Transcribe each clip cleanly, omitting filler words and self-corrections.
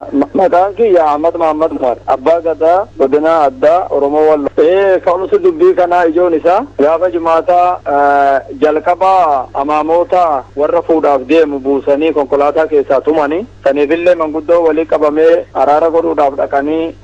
Maqaan kiyya Ahmad Mahammad Umar, Abbaa Gadaa Godina Addaa Oromoo Walloo. Ee, ka'umsi dubbii kanaa ijoon isaa gaafa Jumaataa jalqaba amaamoota warra fuudhaaf deemu buusanii konkolaataa keessaa tumanii, saniifillee manguddoo walii qabamee araara godhuudhaaf dhaqanii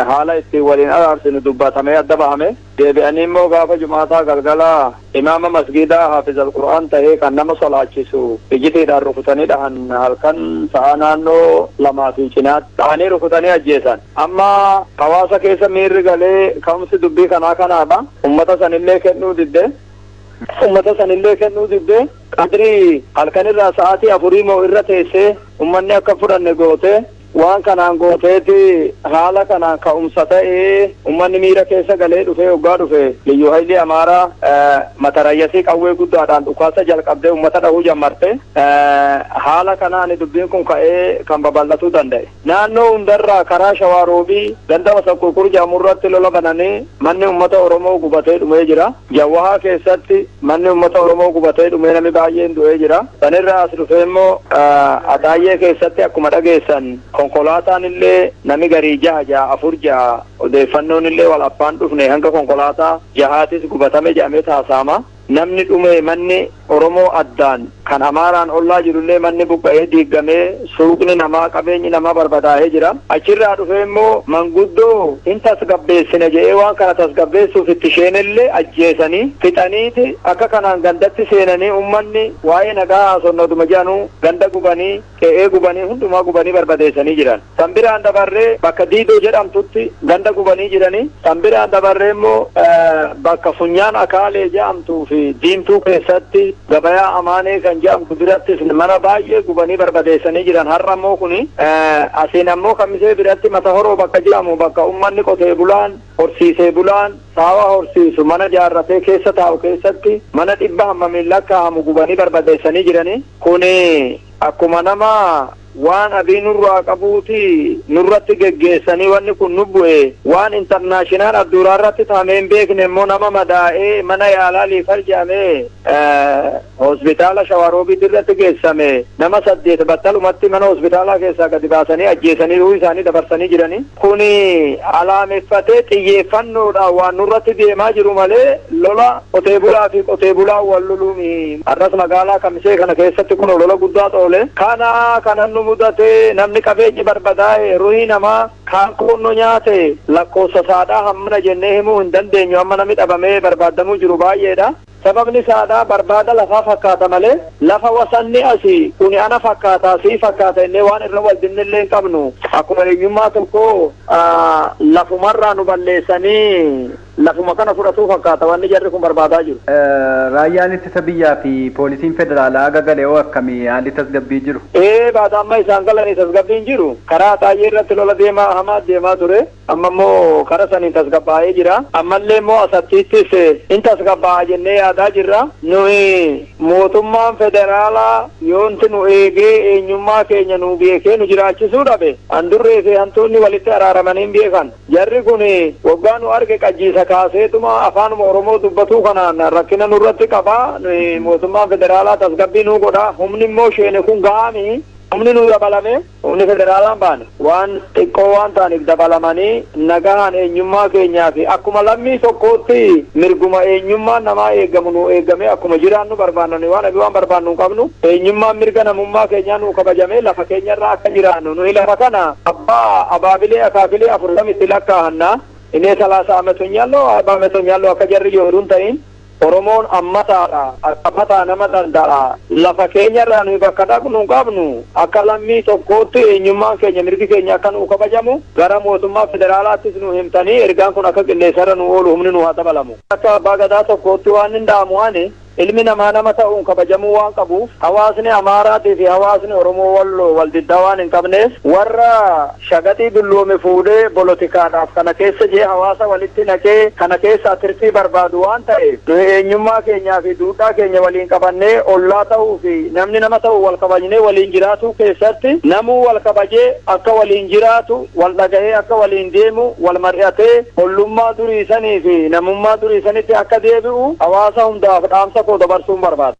haala ittiin waliin araarsinu dubbatamee adda bahame. Deebi'anii immoo gaafa Jumaataa galgala imaama masgiidaa Haafiz Al-Qur'aan tahee kan nama solaachisu ijitiidhaan rukutanii dhahan, halkan sa'aa naannoo 2 fi cinaatti dhahanii rukutanii ajjeesan. Amma hawaasa keessa miirri galee ka'umsi dubbii kanaa kanaadha. Ummata sanillee kennuu didde. Ummata sanillee kennuu didde. Qadrii halkanirraa sa'aatii afurii moo irra teessee ummanni akka fudhanne goote. Waan kanaan gooteeti haala kanaan ka'umsa ta'ee ummanni miira keessa galee dhufee hoggaa dhufe Liyyuu Hayilii Amaaraa matarayyasii qawwee guddaadhaan dhukaasa jalqabdee ummata dhahuu jammarte. Haala kanaan dubbiin kun ka'ee kan babal'atuu danda'e. Naannoo hundarraa karaa Shawaa Roobii ganda Wasaqquuqur jedhamu irratti lola bananii manni ummata Oromoo gubatee dhumee jira. Jawwahaa keessatti manni ummata Oromoo gubatee dhumee namni baay'een du'ee jira. Sanirraa as dhufee immoo Axaayyee keessatti akkuma dhageessan konkolaataan illee nami garii jaha jaha afur jaha odeeffannoon illee wal affaan dhufne hanga konkolaataa jahaatis gubatame jedhamee taasaama. Namni dhume, manni Oromoo addaan kan Amaaraan ollaa jirullee manni buqqa'ee diiggamee, suuqni namaa, qabeenyi namaa barbadaahee jira. Achirraa dhufee immoo manguddoo hin tasgabbeessina jedhee waan kana tasgabbeessuuf itti sheenellee ajjeesanii fixaniiti akka kanaan gandatti seenanii ummanni waa'ee nagaa haasonna oduma jedhanuu ganda gubanii, qe'ee gubanii, hundumaa gubanii barbadeessanii jiran. San biraan dabarree bakka Diidoo jedhamtutti ganda gubanii jiranii. San biraan dabarree immoo bakka Funyaan Akaalee jedhamtuu fi Diimtuu keessatti gabayaa Amaanee kan jedhamtu birattis mana baay'ee gubanii barbadeessanii jiran. Har'a immoo kuni asiin ammoo Kamisee biratti Mata Horoo bakka jedhamu, bakka ummanni qotee bulaan, horsiisee bulaan saawa horsiisu mana jaarratee keessa taa'u keessatti mana dhibba hammamiin lakkaa'amu gubanii barbadeessanii jiranii. Kuni akkuma nama waan Abiy nurraa qabuuti nurratti geggeessanii wanni kun nu bu'e. Waan international adduraa irratti tahamee hin beekne immoo nama madaa'ee mana yaalaa Liifar jedhamee hospitaala Shawaroobiit irratti geessame nama 8 battalumatti mana hospitaalaa keessaa gadi baasanii ajjeesanii ruuhii isaanii dabarsanii jiranii. Kuni alaameffatee xiyyeeffannoodhaan waan nurratti deemaa jiru malee lola qotee bulaa fi qotee bulaan wal loluumi. Har'as magaalaa Kamisee kana keessatti kunoo lola guddaa xoole. Kana kanan nu mudate, namni qabeenyi barbadaa'e, ruhii namaa kaan koonno nyaate lakkoofsa saadhaa hammana jennee himuu hin dandeenyu, amma namni dhabamee barbaaddamuu jiru baay'eedha. Sababni isaadhaa barbaada lafaa fakkaata malee lafa wasanni asi kuni ana fakkaataa sii fakkaata jennee waan irra wal dinnellee hin qabnu. Akkuma eenyummaa tokkoo lafumarraa nu balleessanii lafuma kana fudhatuu fakkaata wanni jarri kun barbaadaa jiru. Raayyaan ittisa biyyaa fi poolisiin federaalaa haga gale hoo akkami haalli tasgabbii jiru? Ee, baata amma isaan galanii tasgabbiin jiru. Karaa Axaayyee irratti lola deemaa hamaa deemaa ture. Amma immoo kara saniin tasgabbaa'ee jira. Ammallee immoo Asattiittis in tasgabbaa'a jennee yaadaa jirra. Nuyi mootummaan federaalaa yoonti nu eegee eenyummaa keenya nuu beekee nu jiraachisuu dhabe, handurree fi hantuunni walitti araaramanii hin beekan. Jarri kun waggaa nu arge qajjiisa kaaseetuma afaanuma Oromoo dubbatuu kanaan rakkina nurratti qaba. Nuyi mootummaan federaalaa tasgabbii nuu godha. Humni immoo sheene kun gahaami. Humni nuu dabalame, humni federaalaan baane waan xiqqoo waan ta'aniif dabalamanii nagahaan eenyummaa keenyaa fi akkuma lammii tokkootti mirguma eenyummaan namaa eegamu nuu eegamee akkuma jiraannu barbaanna. Nuyi waan waan barbaannu hin qabnu. Eenyummaan mirga namummaa keenyaa nuu kabajamee lafa keenyarraa akka jiraannu. Nuyi lafa kana abbaa abaabilee akaakilee 40tti lakkaa'anna. Inee 30 ametunyaallo 40 ametunyaallo akka jarri yooduun ta'in. Oromoon ammataadha, akkafataa nama danda'a. Lafa keenyarraa nuyi bakka dhaqnu hin qabnu. Akka lammii tokkootti eenyummaan keenya, mirgi keenya akka nuu kabajamu gara mootummaa federaalaattis nu himtanii ergaan kun akka qilleensarra nu oolu humni nu haa dabalamu. Akka abbaa gadaa tokkootti waan hin dhaamu ani, ilmi namaa nama ta'uun kabajamuu waan qabuuf, hawaasni Amaaraatii fi hawaasni Oromoo Walloo wal diddaa waan hin qabneef, warra shagaxii dulloome fuudhee bolotikaadhaaf kana keessa jee hawaasa walitti naqee kana keessaa tirfii barbaadu waan ta'eef, nuyi eenyummaa keenyaa fi duudhaa keenya waliin qabannee ollaa ta'uu fi namni nama ta'u wal kabajnee waliin jiraatuu keessatti namuu wal kabajee akka waliin jiraatu, wal dhagahee akka waliin deemu, wal mari'atee ollummaa durii sanii fi namummaa durii sanitti akka deebi'u hawaasa hundaaf dhaamsa koo dabarsuun barbaada.